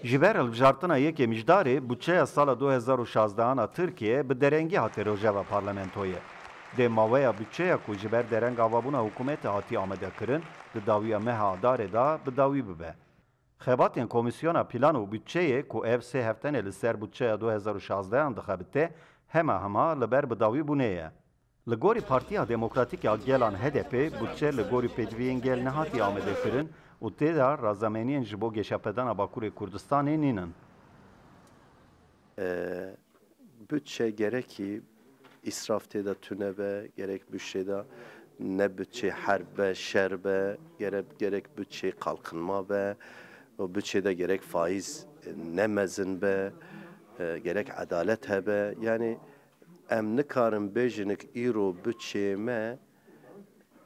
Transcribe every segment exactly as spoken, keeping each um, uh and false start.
Ji ber hilbijartina yekê Mijdarê, budçeya sala du hezar û şazdehan a Tirkiyê bi derengî hate rojeva parlamentoyê. Dê maweya budçeya ku ji ber dereng avabûna hikûmetê hatî amadekirin, di dawiya meha Adarê de bi dawî bibe. Xebatên Komîsyona Plan û Budçeyê ku ev sê heftenê li ser budçeya du hezar û şazdehan dixebite, hema hema li ber bi dawî bûnê ye. Li gorî Partiya Demokratîk ya Gelan H D P, budçe li gorî pêdiviyên gel nehatî amadekirin û tê de razameniyên ji bo geşepedana Bakurê Kurdistanê nînin. E, Budçe gerekî îsraf tê de tune be, gerek budçe de ne budçê herb be, şer be, gerek, gerek budçê kalkınma be, û budçe de gerek faiz ne mezin be, e, gerek edalet hebe. Yani em nikarin bêjin îro budçeyê me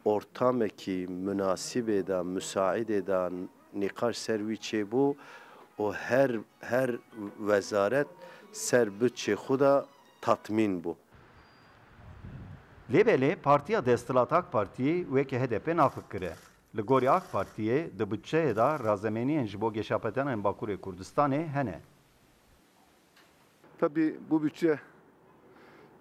ortamekî munasibê de, musaidê de nîqaş ser wî çêbû û her, her wezaret ser budçê xwe de tatmîn bû. Lê belê Partiya Desthilat AK Partiyê weke H D P nafikire. Li gorî AK Partiyê di budçeyê de razemeniyên ji bo geşapedanên Bakurê Kurdistanê hene. Tabii bu bütçe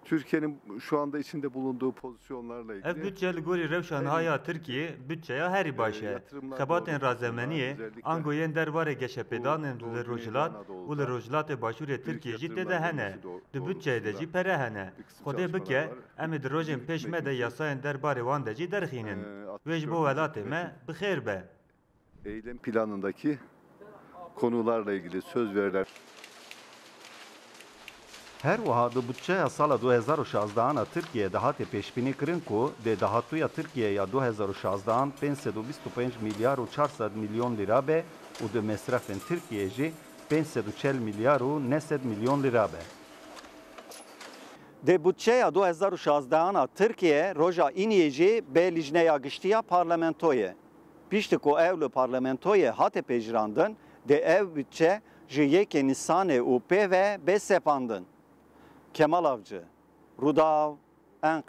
Türkiye'nin şu anda içinde bulunduğu pozisyonlarla ilgili Ev budçe li gorî rewşa niha ya Tirkiyê budçeya herî baş e. Xebatên razemeniyê, ango yên derbarê geşepêdanên li Rojhilat û li Rojhilatê Başûrê Tirkiyê jî tê de hene. Di budçeyê de jî pere hene. Xwedê bike, em ê di rojên pêş me de yasayên derbarê wan de jî derxînin. Wê ji bo welatê me bi xêr be. Eylem planındaki konularla ilgili söz verilen Her wiha di budçeya sala du hezar û şazdehan a Tirkiyeyê de hate pêşbînî kirin ku dê dahatûya Tirkiyeyê ya du hezar û şazdehan pênc sed û bîst û pênc milyar û çar sed milyon lîra be û di mesrefên Tirkiyeyê jî pênc sed û çel milyar û neh sed milyon lîra be. Dê budçeya du hezar û şazdehan a Tirkiye roja îniyê jî bê Lijneya Giştî ya Parlamentoyê. Piştî ku ew li Parlamentoyê hate pejirandin, dê ev budçe ji yekê Nîsanê û pê ve bê sepandin. Kemal Avcı, Rûdaw, Enqere.